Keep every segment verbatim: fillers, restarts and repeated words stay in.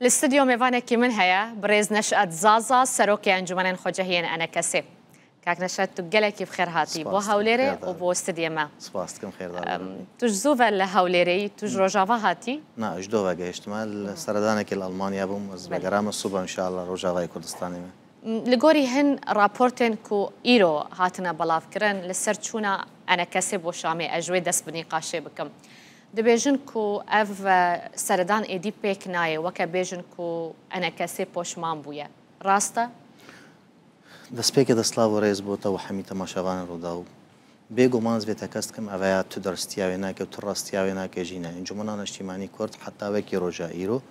Li stûdyo mêvanekî min heye, birêz Neşet Zaza, Serokê Encûmenên Xwecehiyên Enekesê. Kak Neşet, tu gelekî bi xêr hatî bo Hewlêrê û bo stûdyê me. Spas dikim, xêrdar. Em, tu ji zû ve li Hewlêrê yî, tu ji Rojava hatî? Na, ji dû ve gehiştime. Li seredanekê li Almanya bûm, ez vegerame sibe înşallah Rojavayê Kurdistanê me. Li gorî hin raportên ku îro hatine belavkirin li ser çûna Enekesê bo Şamê, ez ji wê dest bi nîqaşê bikim. Dibêjin ku ev, e, seredan êdî pêk nayê, weke bêjin ku Enekesê poşman bûye. Rast e? Destpêkê de silav û rêz bo te û hemî temaşevanên Rûdaw. Bêguman ez vê tekez dikim, ev ya tu derstiya wê nake û tu rastiya wê nake jî ne. Encûmena Niştîmanî Kurd heta wekî roja îro,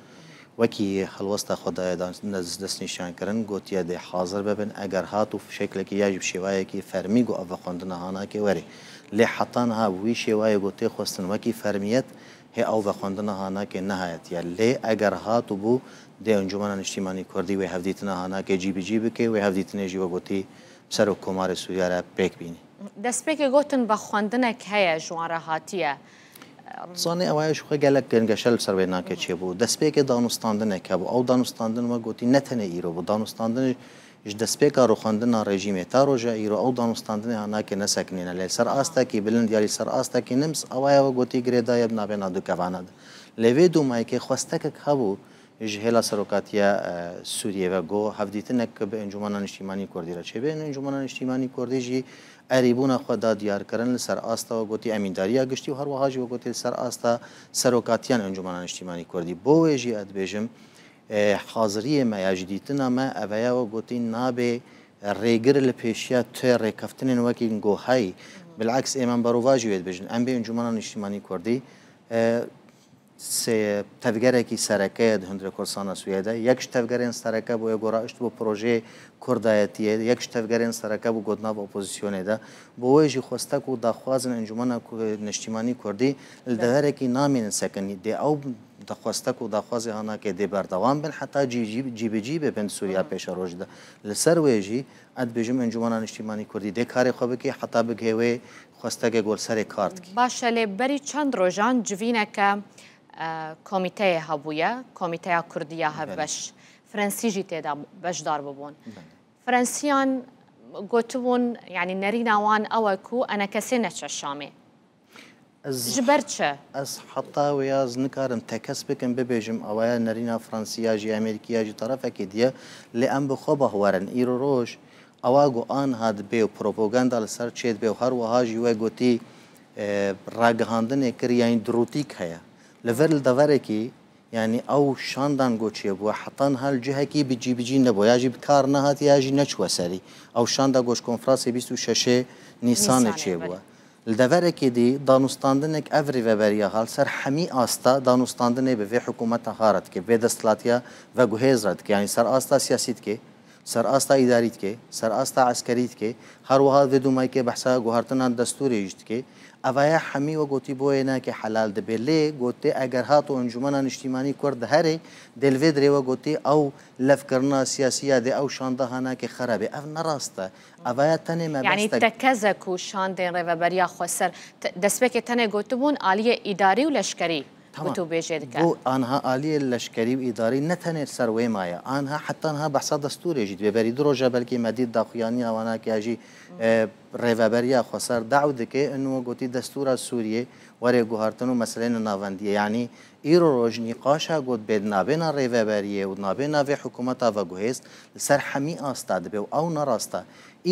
wekî helwesta xwe daye dan-, dest-, destnîşankirin, gotiye dê hazir bibin, eger hat û şeklekî ya jî bi şêwayekî fermî got ev vexwendina hanake werê. Lê heta niha bi wî şêwayê got tê xwestin wekî fermiyet, hê ew vexwendina hanake nehayetiye. Lê eger hat û bû, dê Encûmena Niştîmanî Kurdî wê hevdîtina hanake cîbicî bike, wê hevdîtinê jî wek gotî bi Serokkomarê Sûriye re pêk bînî. Destpêkê gotin vexwendinek heye ji wan re hatiye. Zanî ew heye ji xwe gelek gengeşe li ser wê nake çêbû. Destpêkê danûstandinek hebû. Ew danûstandin wek gotî ne tenê îro bû. Danûstandin ji destpêka rûxandina rejîmê ta roja îro ew danûstandinê hanake nesekinîne. Lê li ser astekî bilind ya lî ser astekî nims ew heye wek gotî girêdaye bi navê na du kevana de. Lê vê dûmayekê xwestekek hebû ji hêla serokatiya, e, Sûriyê ve got, hevdîtinek bi Encûmena Niştîmanî Kurdî re çêbe. Encûmena Niştîmanî Kurdî jî erîbûna xwe da diyarkirin li ser asta we gotî emîndariya giştî û her wiha jî we gotî li ser asta serokatiyan Encûmena Niştîmanî Kurdî. Bo wê jî ez dibêjim, e, haziriyê me ya ji dîtina me ev e ya we gotî nabe rêgir li pêşiya tu rêkeftinên wekî gohayî. Bileks ê me berovajî wê dibêjin. Em bê Encûmena Niştîmanî Kurdî, e, sê tevgerekî sereke ye di hundirê Kurdistana Sûriyê de. Yek ji tevgerên sereke bû yê gora işt bû projeyê Kurdayetiyê, yek ji tevgerên sereke bû got nav opozîsyonê de. Bo wê jî xwestek û daxwazin Encûmena Ku-, Niştîmanî Kurdî li deverekî namînin sekinî. Dê ew da xwestek û daxwazê hanakê dê berdewam bin heta cî-, cî-, cîbicî bibin di Sûriya pêşerojî de. Li ser wê jî ez dibêjim Encûmena Niştîmanî Kurdî dê karê xwe bike heta bigihê wê xwestekê ku li serê kar dikî. Baş e, lê berî çend rojan civîneke, e, komîteyê hebûye, Komîteya Kurdî ya Hevbeş. Fransî jî tê de beşdar bibûn. Fransiyan gotibûn, yanî nerîna wan ew e ku Enekesê neçe Şamê. Ji ber çi? Ez heta wêya ez nikarim tekez bikim bibêjim ew e nerîna Fransî ya jî Amerîkî ya jî terefekê diye, lê em bi xwe bahwer in. Îro roj ewa ku aniha dibe û propaganda li ser çêdibe û her wiha jî we gotî, e, ragihandinê kir, yanî dirûtîk heye. Li vir li deverekî, yanî ew şandan ku çêbûye, heta niha li cihekî bi cî bi cî nebû, ya jî bi kar nehatiye, ya jî neçûye serî. Ew şanda ku ji konferansê bîst û şeşê Nîsanê çêbûye. Li deverekê dî danûstandinek ev rêveberiya ha li ser hemî asta danûstandinê bi vê hikûmeta ha re dike, vê desthilatiya veguhêz re dike, yanî ser asta siyasî dike, ser asta îdarî dike, ser asta eskerî dike, her wiha vê dûmayekê behsa guhertina destûrê jî dike. Ev aya hemî we gotî boyê nake helal dibe. Lê gotê eger hat û Encûmena Niştîmanî Kurd diherê, dê li vê dirê we gotî ew levkirina siyasî ya dê ew şanda ha nake xerab e. Ev ne rast e. Ev aya tenê mebest e. Yanî te kez e ku şandên Rêveberiya Xweser te-, destpêkê tenê gotibûn aliyê îdarî û leşkerî. Tamam. Gotûbêjê dike. Bo aniha aliyê leşkerî û îdarî ne tenê li ser wê maye. Aniha heta niha behsa destûrê jî dibe. Berî du roja belkî me dît daxuyaniya wana ke ya jî, e, Rêveberiya Xweser daw dike, inu gotî destûra Sûriyê were guhartin û meseleyên navendiyê. Yanî îro roj nîqaşa got bê di navbêna Rêveberiyê û di navbêna vê hikûmeta veguhêz li ser hemî asta dibe û ew ne rast e.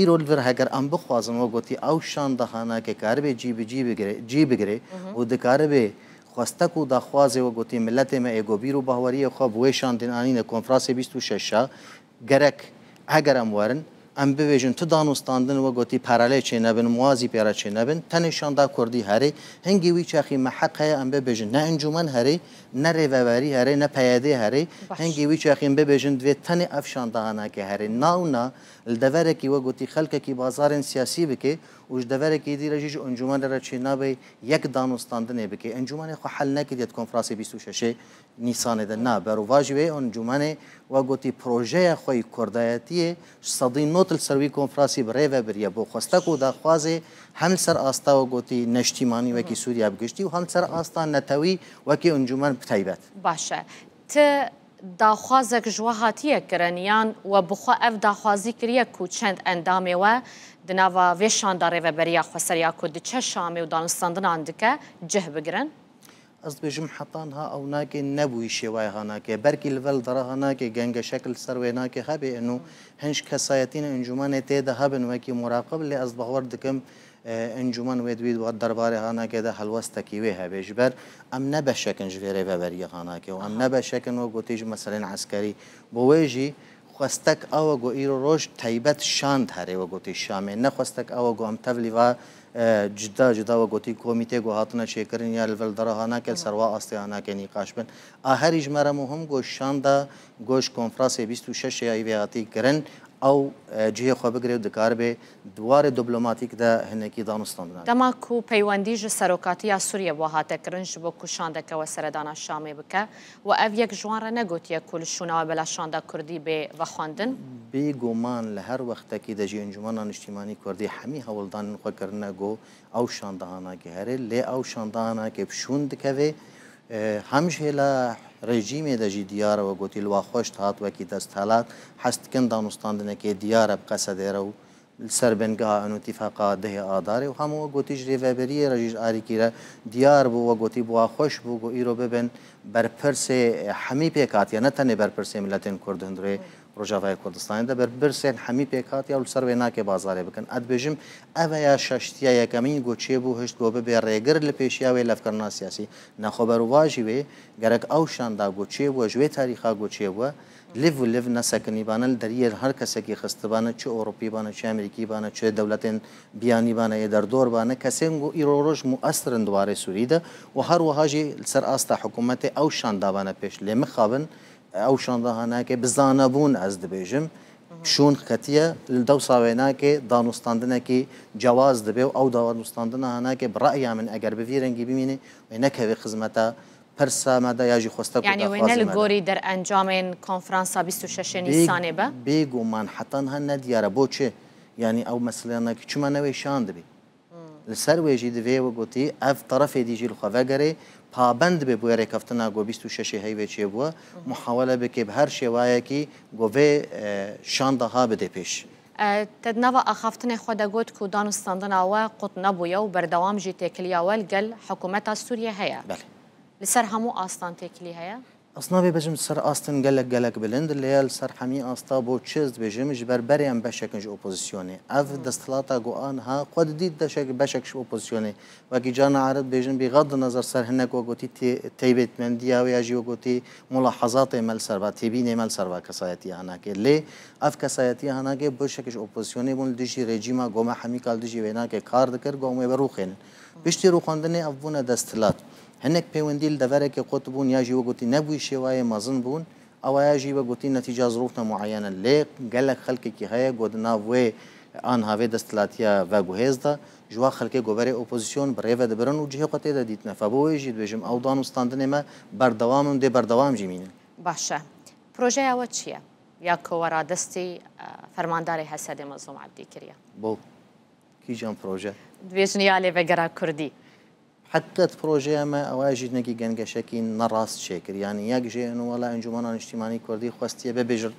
Îro li vir heger em bixwazin, we gotî, ew şanda hanake karibê cî bi cî bigire, cî bigire û dikaribê xwestek û daxwazê, we gotî, miletê me ê ku bîr û bahweriyê xwe bi wê şandên anîne konferansê bîst û şeş a, gerek heger em werin, em bibêjin tu danûstandin, we gotî, paralel çênebin, muwazî pê re çênebin, tenê şanda kurdî herê, hingî wî çaxî me heq heye em bibêjin ne encûmen herê, ne rêveberî herê, ne P Y D herê, hingî wî çaxî em bibêjin divê tenê ev şanda hanake herê. Na û na, li deverekî we gotî xelkekî bazarên siyasî bike û ji deverekî dî re jî ji encûmenê re çênabe yek danûstandinê bike. Encûmenê xwe hel nekiriye di konferansê bîst û şeşê Nîsanê de. Na, berovajî wê encûmenê we gotî projeya xwe yî kurdayetiyê ji sedî nod li ser wî konferansî bi rê ve biriye bo xwestek û daxwazê hem li ser asta we gotî neştîmanî wekî Sûriya bi giştî û hem li ser asta netewî wekî encûmen bi taybet. Baş e. Ti daxwazek ji we hatiye kirin, yan we bi xwe ev daxwazî kiriye ku çend endamê we di nava vê şanda Rêveberiya Xweser ya ku diçe Şamê û danûstandinan dike cih bigirin? Ez dibêjim heta niha ew nake, nebûyî şêwayê ha nake. Belkî li vir dara ha nake, gengeşek li ser wê nake hebe, eno hin ji kesayetîna encûmenê tê de hebin wekî muraqib, lê ez bawer dikim, e, encûmen wê di wî derbarê ha nake de helwestekî wê hebe. Ji ber em ne beşek in ji vê rêveberiya ha nake û em ne beşek in, wek gotî, ji meselên eskerî. Bo wê jî xwestek ew e ku îro roj teybet şand here, wek gotî, Şamê. Ne xwestek ew e ku em tevlî va, e, cuda cuda, wek gotî, komîtê ku hatine çêkirin ya li vir dara ha nake, li ser wa astê ha nake nîqaş bin. A herî ji me re muhim ku şanda, ku ji konfransê bîst û şeş ya îvê hatî kirin, ew, e, cihê xwe bigire û dikaribe di warê diplomatîk de hinekî danûstandina. Dema ku peywendî ji serokatiya Sûriyê bo hate kirin ji bo ku şandeke we seredana Şamê bike, we ev yek ji wan re negotiye ku li şûna we bila şanda kurdî bê vexwendin? Bêguman li her wextekî de jî Encûmena Niştîmanî Kurdî hemî hewldanên xwe kirine ku ew şanda ha nake here, lê ew şanda ha nake bi şûn dikeve. E, hem ji hêla rejîmê de jî diyar e, we gotî, li wa xweş dihat wekî desthilat, hez dikin danûstandinekê diyar e bi qesedê re û li ser bingeha eno tîfaqa dehê Adarê û hemû, we gotî, ji rêveberiyê re jî, ji alîkî re diyar bû, we gotî, bi wa xweş bû ku îro bibin berpirsê, e, hemî pêkhatiya, ne tenê berpirsê miletên Kurd hundirê Rojavayê Kurdistanê de, berpirsên hemî pêkhatiya û li ser wê nake bazarê bikin. Ez dibêjim, ev e ya şaştiya yekemîn ku çêbû, hişt ku bibê rêgir li pêşiya wê levkirina siyasî. Nexweberûvajî wê, gerek ew şanda ku çêbû, ji wê tarîxa ku çêbû, liv û liv nesekinîbane, li deriyê her kesekî xistibane, çi Ewropî bane, çi Amerîkî bane, çi dewletên biyanî bane, yê derdor bane, kesên ku îro roj muestir in di warê Sûrî de û her wiha jî li ser asta hikûmetê ew şanda bane pêş. Lê mixabin ew şanda ha nake bi zanebûn, ez dibêjim, şûn xetiye, li dewsa wê nake danûstandinekî cewaz dibe û ew danûstandina ha nake bi re'ya min eger bi vî rengî bimîne, wê nekeve xizmeta pirsa me de ya jî xwestek û daxwazê me de. Yanî wê ne li gorî derencamên konferansa bîst û şeşê Nîsanê be? Bêguman heta niha nediyar e. Bo çi? Yanî ew meseleyanekî çima ne wê şan dibî? Li ser wê jî divê, we gotî, ev terefê dî jî li xwe vegerê, pabend be bo wê rêkeftina ku bîst û şeşê heyvê çêbûye, muhawele bike bi her şêwayekî ku vê, e, şanda ha bide pêş. E, te di nava axaftinê xwe de got ku danûstandina we qut nebûye û berdewam jî têkiliya we li gel hikûmeta Sûriyê heye. Belê. Li ser hemû astan têkilî heye? Ez nabê bêjim li ser astin gelek, gelek bilind, lê ya li ser hemî asta bo çi ez dibêjim, ji ber berê em beşek in ji opozisyonê. Ev desthilata ku aniha xwe didît deşek, beşek ji opozisyonê. Wekî carna ere dibêjin, bîxad di nezer ser hinek, we gotî, tê-, teybetmendiya wê ya jî, we gotî, mulahazatê me li ser va, têbînê me li ser va kesayetiya hinakê. Lê ev kesayetiya hinakê beşek ji opozisyonê bûn, li dijî rejîma ku me hemîka li dijî wê nake kar dikir, ku em wê bi rûxênin. Piştî rûxandinê ev bûne desthilat. Hinek pêwendî li deverekê qut bûn ya jî, we gotî, nebûyî şêwayê mezin bûn. Ewa ya jî, we gotî, netîca zirûfne muayene. Lê gelek xelkekî heye ku di nav wê aniha vê desthilatiya veguhêz de ji wa xelkê ku berê opozîsyon bi rê ve dibirin û cihê xwe tê de dîtine. Fe bo wê jî dibêjim, ew danûstandinê me berdewam in, dê berdewam jî mînin. Baş e. Projeya we çi ye? Ya ku we radestî, e, fermandarê H S D'ê Mezlûm Ebdî kiriye? Bo kîjan proje? Dibêjin ya lêvegera Kurdî. Heqet projeya me ew e, jî hinekî gengeşekî nerast çêkir. Yanî yek jê ino wela Encûmena Niştîmanî Kurdî xwestiye bibêjir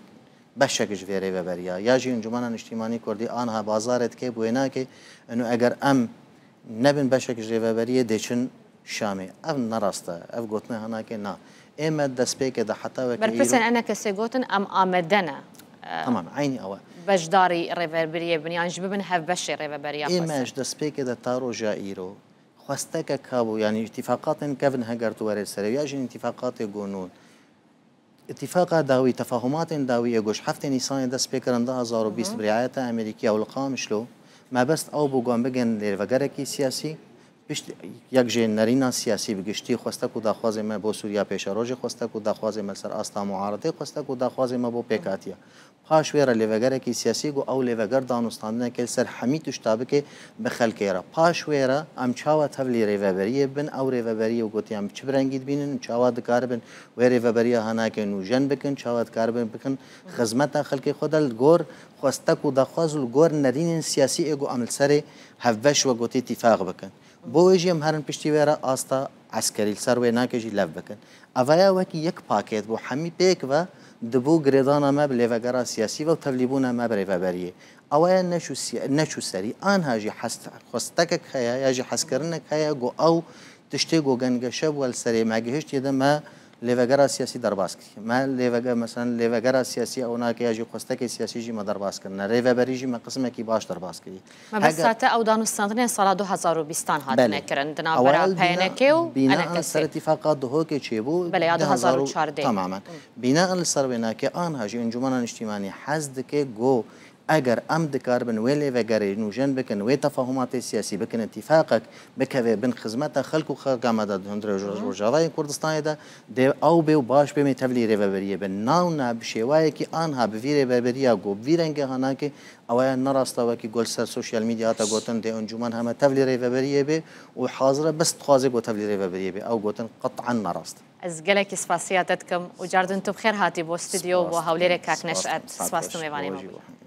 beşek ji vê rêveberiya. Ya jî Encûmena Niştîmanî Kurdî aniha bazarê dike, bi wê nake ino eger em nebin beşek ji rêveberiyê dê çin Şamê. Ev nerast e. Ev gotine hinake na. Ê me destpêkê de heta weke îro. Berpirsên enekesê gotin em amede ne. Tamam, eynî ew e. Beşdarî rêveberiyê bin, yan jî bibin hevbeşê rêveberiya xwe. Ê me ji destpêkê de ta roja îro xwestekek hebû, yanî îtîfaqatên kevin heger tu werê serê, ya jî îtîfaqatê gonûn. Îtîfaqa dawî, tefahumatên dawî yê ku ji heftê Nîsanê dest pê kirin du hazar û bîst bi riayeta Amerîkî ya li Qamişlo, mebest ew bû ku em bigên lêvegerekî siyasî, pişt yek jê nerîna siyasî bi giştî xwestek û daxwazê me bo Sûriya pêşerojê, xwestek û daxwazê me li ser asta muaredê, xwestek û daxwazê me bo pêkhatiya. Paş wê re lêvegerekî siyasî ku ew lêveger danûstandinekê li ser hemî tişta bike bi xelkê re. Paş wê re em çawa tevlî rêveberiyê bin, ew rêveberiyê ku gotî em bi çi bi rengî dibînin, çawa dikaribin wê rêveberiya hanakê nûjen bikin, çawa dikaribin bikin xizmeta xelkê xwe de li gor xwestek û daxwaz û li gor nerînên siyasî ê ku em li serê hevbeş we gotî tîfaq bikin. Bo wê jî em herin piştî wê re asta eskerî li ser wê nake jî lev bikin. Ev ya wekî yek paket bû, hemî pêk ve dibû girêdana me bi lêvegera siyasî ve û tevlîbûna me bi rêveberiyê. Ew ya neçû siya-, neçû serî. Anha jî hes-, xwestekek heye ya jî hezkirinek heye ku ew tiştê ku gengeşe bû li serê me gihiştiye de me lêvegera siyasî derbas kiriye. Me lêvege-, mesela lêvegera siyasî ew nake ya jî xwestekê siyasî jî me derbas kirine. Rêveberî jî me qismekî baş derbas kiriye. Mebesta te ew danûstandinên sala du hazar û bîstan hatine kirin, di navbera P N K û N K S. Bîna li ser îtifaqa Duhokê çêbû. Belê, ya du hazar û çardeh. Temamen. Bîna li ser wê nake anha jî Encûmena Niştîmanî hez dike ku eger em dikaribin wê lêvegerê nûjen bikin, wê tefahumatê siyasî bikin, îtifaqek bikeve bin xizmeta xelk û xelka me de di hundirê Rojavayê Kurdistanê de, dê ew bê û baş bê me tevlî rêveberiyê bin. Nawna bi şêwayekî anha bi vî rêveberiya ku bi vî rengê hanake, ew ya ne rast e, wekî ku li ser sosyal medya hate gotin, dê encûmen heme tevlî rêveberiyê bê û hazir e, bes dixwaze ku tevlî rêveberiyê bê. Ew gotin qet'en ne rast e. Ez gelekî spasiya te dikim û cardin tu bi xêr hatî bo stûdyo, bo hewlêrê kak Neşet. Spas tu mêvanê me bûyî.